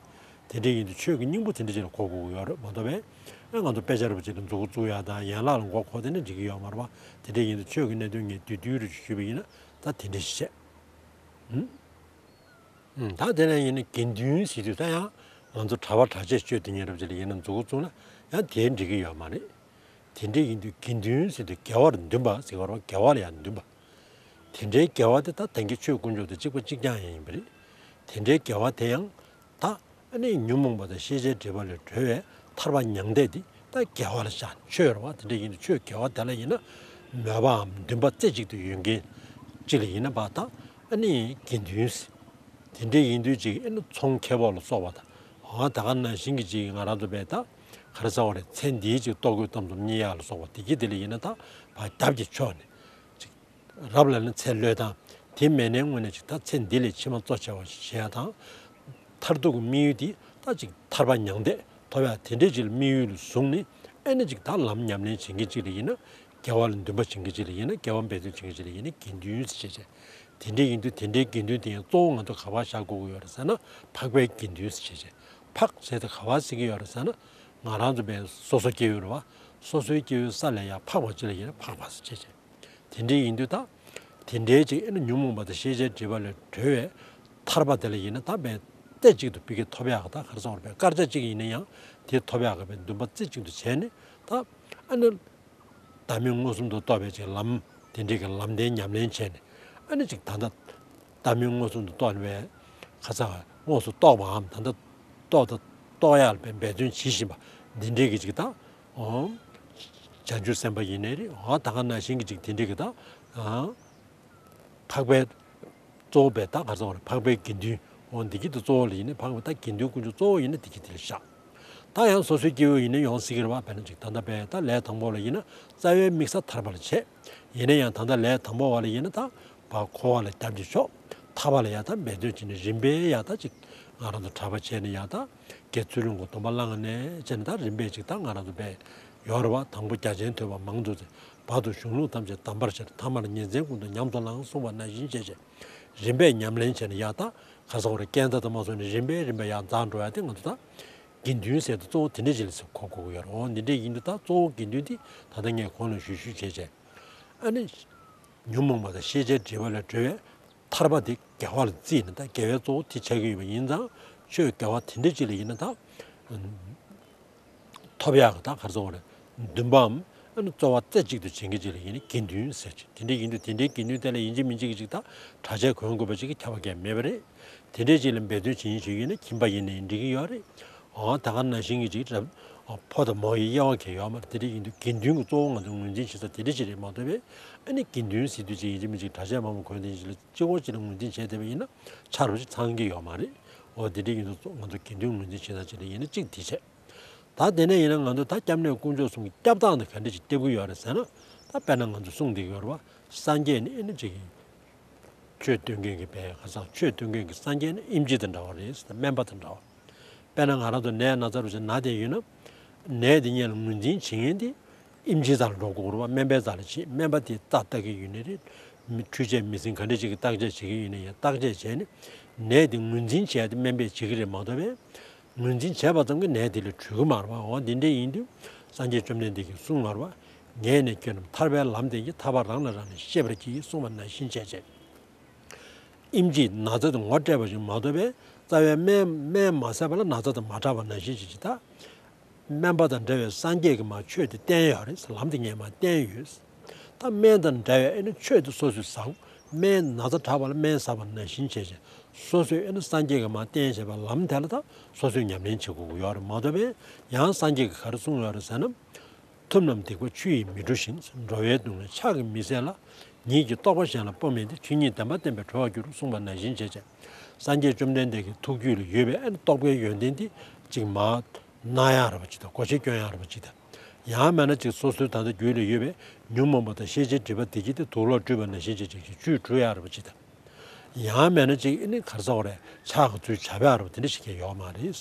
དེ་འདྲ་ཡིན་དུས་ཆོས་ཀྱི་སྙིང་པོ་དེ་འདྲ་ཅིག་ལ་གོ་དགོས་ཀྱི་ཡོད་རེད་མ་གཏོགས་པས། ཨ་ང་ཚོ་དཔེ་ཆ་རེད་བ་ཅིག་ལ་མཛུབ་གུ་བཙུགས་ཡག་དང་ཡན་ལག་ལ་མགོ་འཁོར་བསྡད་ན་འགྲིག་གི་ཡོད་མ་རེད་བ། དེ་འདྲ་ཡིན་དུས་ཆོས་ཀྱི་གནད་དོན་ངས་བསྡུས་བསྡུས་རུ་ཞུས་པ་ཡིན་ན་ད་དེ་འདྲ་ཞིག་བྱས། ཨུམ། ཨུམ། ད་དེ་ནས་ཡིན་ན་དགེ་འདུན་ཟེར་དུས་ད་ཡང་ང་ཚོ་གྲྭ་པ་གྲྭ་ཆས་སྤྱོད་དེ་ཉེ་རབས་ཅིག་ལ་ཡིན་ན་མཛུབ་གུ་བཙུགས་ན་ཡང་དེ་འགྲིག་གི་ཡོད་མ་རེད། དེ་འདྲ་ཡིན་དུས་དགེ་འདུན་ཟེར་དུས་དགེ་བར་འདུན་པ་ཟེར་བ་རེད་བ། དགེ་བ་ལ་ཡང་འདུན་པ། དེ་འདྲའི་དགེ་བ་དེ་ད་ད་གིན་ཆོས་དཀོན་མཆོག་དང་གཅིག་པ་གཅིག་རྐྱང་ཡང་ཡིན་པ་རེད། དེ་འདྲའི་དགེ་བ་དེ་ཡང་ད་ཨ་ནི་ཉོན་མོངས་པ་དང་ཤེས་བྱའི་སྒྲིབ་པ་ལས་གྲོལ་བའི་ཐར་པ་མྱང་འདས་དེ་ད་དགེ་བ་ལ་བཞག་ཆོས་རེད་བ། དེ་འདྲ་ཡིན་དུས་ཆོས་དགེ་བ་དེ་ལ་ཡིན་ན་ མོས་པའམ་འདུན་པ་རྩེ་གཅིག་ཏུ་ཡོད་མཁན་གཅིག་ལ་ཡིན་ན་བ་ད་ཨ་ནི་དགེ་འདུན་ཟེར། དེ་འདྲའི་ཡིན་དུས་ཅིག་ཨ་ནི་ཚོང་ཁེ་སྤོགས་ལ་སོགས་པ་དང་། འོ་ད་ག་ནང་བཞིན་གྱི་ཅིག་ང་རང་ཚོ་བས་ད་ག་རེ་ཟེར་བ་རེད། ཚེ་འདིའི་ཅིག་ལྟོ་གོས་གཏམ་གསུམ་གཉིད་ཡག་ལ་སོགས་པ་དེ་གྱི་དེ་ལ་ཡིན་ན་ད་བ་རྒྱབ་ཀྱི་ཕྱོགས་ནས་ཅིག་རབ་ལ་ནི་ཚེ་བློས་བཏང་། དེ་མེད་ནའི་སྔོན་ནས་ཅིག་ད་ཚེ་འདི་ལས་ཕྱི་མ་གཙོ་ཆེ་བ་ཞིག་བྱེད་ཡག་དང་། མཐར་ཐུག་གི་དམིགས་ཡུལ་དེ་ད་ཅིག་ཐར་པ་མྱང་འདས་ཐོབ་ཡག་དེ་འདྲའི་ཅིག་ལ་དམིགས་ཡུལ་ལ་བཟུང་ནས་ཨ་ནི་ཅིག་ད་ལམ་ཉམས་ལེན་བྱེད་མཁན་ཅིག་ལ་ཡིན་ན། དགེ་བ་ལ་འདུན་པ་བྱེད་མཁན་ཅིག་ལ་ཡིན་ན། དགེ་བ་འབད་བརྩོན་བྱེད་མཁན་ཅིག་ལ་ཡིན་ན་དགེ་འདུན་ཟེར་བྱས་བྱས། དེ་འདྲའི་ཡིན་དུས་དེ་འདྲའི་དགེ་འདུན་དེ་ཡང་གཙོ་བོ་ང་ཚོ་ག་པར་བཞག་དགོས་ཀྱི་ཡོད་རེད་ཟེར་ན། འཕགས་པའི་དགེ་འདུན་ཟེར་བྱས་བྱས། འཕགས་ཟེར་དེ་ག་པར་ཟེར་གྱི་ཡོད་རེད་ཟེར་ན། ང་རང་ཚོ་བས་སོ་སོ་སྐྱེ་བོ་རེད་བ། སོ་སོའི་སྐྱེ་བོའི་ས་ལ་ཡང་འཕགས་པ་ཅིག་ལ་ཡིན་ན་འཕགས་པ་ཟེར་བྱས་བྱས། དེ་འདྲའི་ཡིན་དུས་ད། དེ་འདྲའི་ཅིག་ཨ་ནི་ཉོན་མོངས་པ་དང་ཤེས་བྱའི་སྒྲིབ་པ་ལས་གྲོལ་བའི་ཐར་པ་དེ་ལ་ཡིན་ན་ད་བས་རྩེ་གཅིག་ཏུ་ཕ་གི་ཐོབ་ཡག་གི་ད་ག་རེ་ཟེར་བ་རེད། བས་སྐར་ཆ་གཅིག་ཡིན་ན་ཡང་དེ་ཐོབ་ཡག་གི་བས་འདུན་པ་རྩེ་གཅིག་ཏུ་བྱས་ནས་ད་ཨ་ནི་བདག་མེད་མངོན་སུམ་དུ་རྟོགས་པའི་ཅིག་ལམ་དེ་འདྲའི་གི་ལམ་བདེན་ཉམས་ལེན་བྱས་ནས་ཨ་ནི་ཅིག་ད་ལྟ་བདག་མེད་མངོན་སུམ་དུ་རྟོགས་པའི་ཁ་ཚ་དངོས་སུ་རྟོགས་པའམ་ད་ལྟ་རྟོགས་ད་རྟོགས་ཡག་ལ་བས་འབད་བརྩོན་བྱེད་བཞིན་པ་འདི་འདྲའི་གི་ཅིག་ད། ཨོ། བྱང་ཆུབ་སེམས་དཔའ་ཡིན་ནའི་རེད། ཨོ་ད་ག་ནང་བཞིན་གྱི་ཅིག་དེ་འདྲའི་གི་ད། ཨ། འཕགས་པའི་གཙོ་བོ་བས་ད་ག་རེ་ཟེར་བ་རེད། འཕགས་པའི་དགེ་འདུན། ཨོ་འདི་གི་ད་གཙོ་བོ་ལ་ཡིན་ན་འཕགས་པའི་ད་དགེ་འདུན་དཀོན་མཆོག་གཙོ་བོ་ཡིན་ན་འདི་གི་དེ་ལ་བཞག་ད་ཡང་སོ་སོའི་སྐྱེ་བོ་ཡིན་ན་ཡོང་སྲིད་ཀྱི་རེད་བ། དཔེར་ན་ཅིག་ད་ལྟ་བས་ད་ལས་དང་པོ་ལ་ཡིན་ན་རྩ་བའི་དམིགས་ས་ཐར་པ་ལ་བྱེད། ཡིན་ན་ཡང་ད་ལྟ་ལས་དང་པོ་བ་ལ་ཡིན་ན་ད་བ་འཁོར་བ་ལ་སྐྱབས་ཀྱི་ཕྱོགས་ཐར་པ་ལ་ཡང་ད་འབད་བརྩོན་བྱས་ནས་རིམ་པས་ཡང་ད་ཅིག་ང་རང་ཚོ་གྲྭ་པ་བྱས་ནས་ཡང་ད། དགེ་ཚུལ་སློང་གི་སྡོམ་པ་བླངས་ནས་བྱས་ནས་ད་རིམ་པས་ཅིག་ད་ང་རང་ཚོ་བས་ཡོད་རེད་བ། དང་པོ་རྒྱ་ཆེན་ཐོས་པ་མང་དུ་བརྩོན། བར་དུ་གཞུང་ལུགས་ཐམས་ཅད་གདམས་པར་བྱས། ཐ་མར་ཉིན་མཚན་ཀུན་ཏུ་ཉམས་སུ་བླང་གསུངས་པ་ནང་བཞིན་བྱས་བྱས། རིམ་པས་ཉམས་ལེན་བྱས་ནས་ཡང་ད་ག་རེ་ཟེར་བ་རེད། རྐྱེན་ད་ད་མ་སོང་ནས་རིམ་པས་རིམ་པས་ཡང་འཛག་འགྲོ་ཡ་དེ་ང་ཚོ་ད་དགེ་འདུན་ཟེར་དུས་གཙོ་བོ་དེ་འདྲ་ཅིག་ལ་ཟེར་གོ་དགོས་ཀྱི་ཡོད་རེད། འོ་འདི་འདྲ་ཡིན་དུས་ད་གཙོ་བོ་དགེ་འདུན་དེ་ད་ལྟ་ངས་གོང་ལ་ཞུས་ཞུས་བྱས་བྱས། ཨ་ནི། ཉོན་མོངས་པ་དང་ཤེས་བྱའི་སྒྲིབ་པ་ལས་གྲོལ་བའི་ཐར་པ་དེ་དགེ་བ་ལ་བརྩིས་ནས་ད་དགེ་བའི་གཙོ་བོ་དེ་ཆགས་ཀྱི་ཡོད་པ་ཡིན་ཙང་། ཆོས་དགེ་བ་དེ་འདྲ་ཅིག་ལ་ཡིན་ན་ད་ཐོབ་ཡག་གི་ད་ག་རེ་ཟེར་བ་རེད། འདུན་པའམ་ཨ་ནི་རྩོལ་བ་རྩེ་གཅིག་ཏུ་བྱེད་མཁན་ཅིག་ལ་ཡིན་ན་དགེ་འདུན་ཟེར་ཅིག་དེ་འདྲ་ཡིན་དུས་དེ་འདྲའི་དགེ་འདུན་དེ་ལ་ཡིན་གཅིག་མིན་གཅིག་གི་ཅིག་ད་གྲྭ་ཆས་གོན་དགོས་པ་ཅིག་གི་ཁྱབ་པ་གང་ཡང་མེད་པ་རེད། དེ་འདྲའི་ཅིག་ལ་འབད་བརྩོན་བྱེད་མཁན་ཅིག་ཡིན་ན་ཁྱིམ་པ་ཡིན་ནའི་འགྲིག་གི་ཡོད་རེད། འོ་ད་ག་ནང་བཞིན་གྱི་ཅིག་རབ། ཕོ་དང་མོ་ཡི་དབྱེ་བ་གང་ཡང་ཡོད་མ་རེད། དེ་འདྲ་ཡིན་དུས་དགེ་འདུན་གྱི་གཙོ་བོ་ང་ཚོ་ངོས་འཛིན་བྱེད་ས་དེ་འདྲ་ཅིག་རེད་མ་གཏོགས་པས། ཨ་ནི་དགེ་འདུན་ཟེར་དུས་ཅིག་ཡིན་གཅིག་མིན་གཅིག་གྲྭ་ཆས་མང་པོ་གོན་དེ་ཅིག་ལ་གཅིག་པོ་ཅིག་ལ་ངོས་འཛིན་བྱས་བསྡད་པ་ཡིན་ན་ཆ་རུ་ཅིག་ཚང་གི་ཡོད་མ་རེད། འོ་དེ་འདྲ་ཡིན་དུས་ང་ཚོ་དགེ་འདུན་ངོས་འཛིན་བྱེད་ས་ཅིག་ལ་ཡིན་ན་གཅིག་དེ་བྱས། ད་དེ་ནས་ཡིན་ན་ང་ཚོ་ད་སྐྱབས་གནས་དཀོན་མཆོག་གསུམ་གྱི་སྐྱབས་སྟངས་དེ་ག་འདྲ་ཅིག་སྟེར་གི་ཡོད་རེད་ཟེར་ན། ད་དཔེར་ན་ང་ཚོ་གསུངས་བསྡད་ཀྱི་ཡོད་རེད་བ། སངས་རྒྱས་ནི་ཨ་ནི་ཅིག་ཆོས་སྟོན་མཁན་གྱི་བས་ཁ་སང་ཆོས་སྟོན་མཁན་གྱི་སངས་རྒྱས་ནི་ཨེམ་ཆི་དང་འདྲ་བ་རེད། སྨན་པ་དང་འདྲ་བ། དཔེར་ན་ང་རང་ཚོ་ནད་ན་ཚ་རུ་ཞིག་ན་བསྡད་ཡོད་ན། ནད་དེ་སྔོན་ལ་ངོས་འཛིན་བྱེད་མཁན་དེ་ཨེམ་ཆིའི་རྩ་ལ་འགྲོ་དགོས་རེད་བ། སྨན་པའི་རྩ་ལ་ཕྱིན། སྨན་པ་དེས་རྩ་ལྟ་གི་ཡོད་ནི་རེད། མི་འཕྲུལ་ཆས་མི་ཟིན་ག་འདྲ་ཅིག་གིས་བརྟག་དཔྱད་བྱེད་ཀྱི་ཡོད་ན་ཡང་བརྟག་དཔྱད་བྱས་ནས་ནད་དེ་ངོས་འཛིན་བྱས་ཏེ་སྨན་པས་བྱེད་ཀྱི་རེད་མ་གཏོགས་པས། ངོས་འཛིན་བྱས་པ་ཙམ་གྱིས་ནད་དེ་ལས་གྲོལ་གྱི་མ་རེད་བ། འོ་འདི་འདྲ་ཡིན་དུས་སངས་རྒྱས་བཅོམ་ལྡན་འདས་ཀྱིས་གསུངས་པ་རེད་བ། ངས་ནི་ཁྱོད་རྣམས་ཐར་པའི་ལམ་བསྟན་གྱི། ཐར་པ་རང་ལ་རང་ནི་ཤེས་པར་གྱིས་གསུངས་པ་ནང་བཞིན་བྱས་བྱས། ཨེམ་ཆིས་ན་ཚ་དེ་ངོ་སྤྲད་པ་ཞིག་མ་གཏོགས་པས་རྩ་བའི་སྨན་སྨན་མ་བཟས་པ་ལ་ན་ཚ་དེ་མ་དྲག་པ་ནང་བཞིན་བྱས་བྱས་ད། སྨན་པ་དང་འདྲ་བའི་སངས་རྒྱས་ཀྱིས་མར་ཆོས་དེ་བསྟན་ཡོད་རེད། ལམ་དེ་ངས་མར་བསྟན་ཡོད། ད་སྨན་དང་འདྲ་བའི་ཨ་ནི་ཆོས་དེ་སོ་སོས་ཟ་དགོས། སྨན་ན་ཚ་དྲག་པ་ལ་སྨན་ཟ་བ་ནང་བཞིན་བྱས་བྱས། སོ་སོས་ཨ་ནི་སངས་རྒྱས་ཀྱིས་མར་བསྟན་བྱས་པའི་ལམ་དེ་ལ་ད་སོ་སོས་ཉམས་ལེན་བྱེད་དགོས་ཀྱི་ཡོད་རེད་མ་གཏོགས་པས། ཡང་སངས་རྒྱས་ཀྱིས་ག་རེ་གསུངས་ཡོད་རེད་ཟེར་ན། མཐུན་རྣམས་སྡིག་པ་ཆུ་ཡིས་མི་འཁྲུ་ཞིང་། འགྲོ་བའི་སྡུག་བསྔལ་ཕྱག་གིས་མི་སེལ་ལ། ཉིད་ཀྱི་རྟོགས་པ་གཞན་ལ་སྤོ་མིན་ཏེ། ཆོས་ཉིད་བདེན་པ་བསྟན་པས་གྲོལ་བར་འགྱུར། གསུངས་པ་ནང་བཞིན་བྱས་བྱས། སངས་རྒྱས་བཅོམ་ལྡན་འདས་ཀྱི་ཐུགས་རྒྱུད་ལ་ཡོད་པའི་ཨ་ནི་རྟོགས་པའི་ཡོན་ཏན་དེ་གཅིག་མར་གནང་ཡག་རེད་པ་ཅིག་དང་། སྒོ་ཕྱེ་སྐྱོན་ཡག་རེད་པ་ཅིག་དང་། ཡང་མིན་ན་གཅིག་སོ་སོའི་ད་ལྟ་རྒྱུད་ལ་ཡོད་པའི་ཉོན་མོངས་པ་དང་ཤེས་བྱའི་སྒྲིབ་པ་དེ་གྱིས་དེ་དུག་ལོག་བཀྲུས་པ་ནང་བཞིན་བྱས་བྱས་ཀྱི་བཅུད་བཀྲུ་ཡག་རེད་པ་ཅིག་དང་། ཡང་མིན་ན་གཅིག་ཨ་ནི་ག་རེ་ཟེར་དགོས་རེད། ཕྱག་གིས་ཚུར་བྱ་བའི་ཨ་རོ་དེ་འདྲ་ཞིག་ཀྱང་ཡོད་མ་རེད།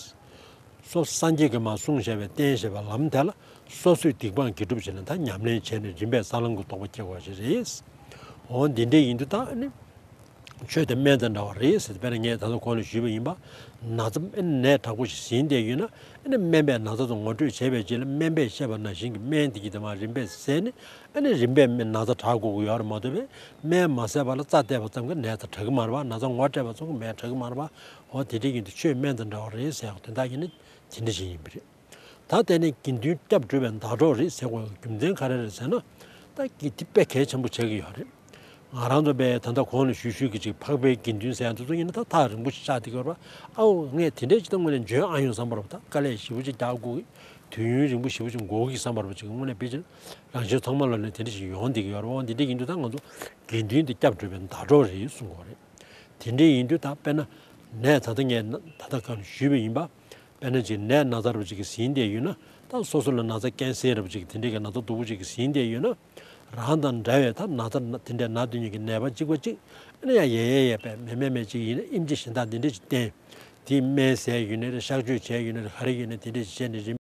སོ་སངས་རྒྱས་ཀྱིས་མར་གསུངས་བཞག་པའི་བསྟན་བཞག་པའི་ལམ་དེ་ལ་སོ་སོས་སྡིག་སྤང་དགེ་སྒྲུབ་བྱས་ནས་ད་ཉམས་ལེན་བྱས་ནས་རིམ་པས་ས་ལམ་གྱི་རྟོགས་པ་སྐྱེ་དགོས་པ་ཞིག་རེད། འོ་འདི་འདྲ་ཡིན་དུས་ད་ཨ་ནི་ཆོས་དེ་སྨན་དང་འདྲ་བ་རེད་ཟེར་ཏེ་དཔེར་ན་ངས་ད་ལྟ་གོང་ལ་ཞུས་པ་ཡིན་པ། ན་ཚ་ཨ་ནི་ནད་དྲག་པོ་ཞིག་ཟིན་བསྡད་ཡོད་ན། ཨ་ནི་སྨན་པས་ན་ཚ་དེ་ངོ་སྤྲོད་བྱས་པའི་རྗེས་ལ་སྨན་པས་བཤད་པ་ནང་བཞིན་གྱི་སྨན་དེ་གྱིས་དེ་མར་རིམ་པས་བཟས་ནས། ཨ་ནི་རིམ་པས་སྨན་ན་ཚ་དྲག་དགོས་ཀྱི་ཡོད་རེད་མ་གཏོགས་པས། སྨན་མ་བཟས་པ་ལ་རྩ་གཏད་པ་ཙམ་གྱིས་ནད་དེ་དྲག་གི་མ་རེད་པ། ན་ཚ་ངོ་སྤྲད་པ་ཙམ་གྱིས་སྨན་དྲག་གི་མ་རེད་པ། འོ་དེ་འདྲ་ཡིན་དུས་ཆོས་སྨན་དང་འདྲ་བ་རེད་ཟེར་ཡག་དོན་དག་གི་ནི་དེ་འདྲ་ཞིག་ཡིན་པ་རེད། ད་དེ་ནས་དགེ་འདུན་སྐྱབས་སྒྲུབ་པའི་ཟླ་གྲོགས་རེད་ཟེར་དགོས་པའི་རྒྱུ་མཚན་ག་རེ་རེད་ཟེར་ན། ད་དགེ་དེ་དཔེ་གལ་ཆེན་པོ་ཆགས་ཀྱི་ཡོད་རེད། ང་རང་ཚོ་པས་ད་ལྟ་གོང་ལ་ཞུས་ཞུས་ཀྱི་ཅིག་འཕགས་པའི་དགེ་འདུན་ཟེར་ཡ་དེ་ཚོ་ཡིན་ན་ད་ཐག་རིང་པོ་ཞིག་ཆགས་བསྡད་ཀྱི་ཡོད་རེད་པ། ཨའོ་ངས་དེ་འདྲས་ཅིག་ད་དངོས་གནས་འཇོན་ཨ་ཡོང་བསམ་པ་རེད་པ། ད་དཀའ་ལས་ཞེ་པོ་ཅིག་རྒྱག་དགོས་ཀྱི། དུས་ཡུན་རིང་པོ་ཞེ་པོ་ཅིག་འགོར་གྱི་བསམ་པ་རེད་པ། ཅིག་དངོས་གནས་དཔེ་ཅིག་རང་གཞན་ཚང་མ་ལ་ནས་དེ་འདྲས་ཞིག་ཡོང་བསྡད་ཀྱི་ཡོད་རེད་པ། འོ་འདི་འདྲས་ཡིན་དུས་ད་ང་ཚོ་དགེ་འདུན་དེ་སྐྱབས་བཅོལ་བའི་ཟླ་གྲོགས་རེད་གསུང་གི་ཡོད་རེད། དེ་འདྲས་ཡིན་དུས་ད་དཔེར་ན་ནས་ད་ལྟ་ངས་ད་ལྟ་གང་ཞུས་པ་ཡིན་པ། དཔེར་ན་ཅིག་ནད་ན་ཚ་རབ་ཅིག་གིས་ཟིན་བསྡད་ཡོད་ན། ད་སོ་སོ་ལ་ན་ཚ་ཀན་སར་རབ་ཅིག་དེ་འདྲའི་གི་ན་ཚ་སྡུག་པོ་ཅིག་གིས་ཟིན་བསྡད་ཡོད་ན། རང་དང་འདྲ་བའི་ད་ན་ཚ་དེ་འདྲའི་ན་སྡོད་མཁན་གྱི་ནད་པ་གཅིག་པ་གཅིག་ཨ་ནི་ཡང་ཡལ་ཡལ་ཡལ་བས་མེད་མེད་མེད་ཅིག་ཡིན་ན་ཨེམ་ཆི་གཞན་དག་འདི་འདྲས་ཅིག་བསྟེན། དེ་སྨན་ཟས་ཡོད་ན་རེད། གཤག་བཅོས་བྱས་ཡོད་ན་རེད། ག་རེ་ཡོད་ན་དེ་འདྲས་ཅིག་བྱས་ནས་རིམ།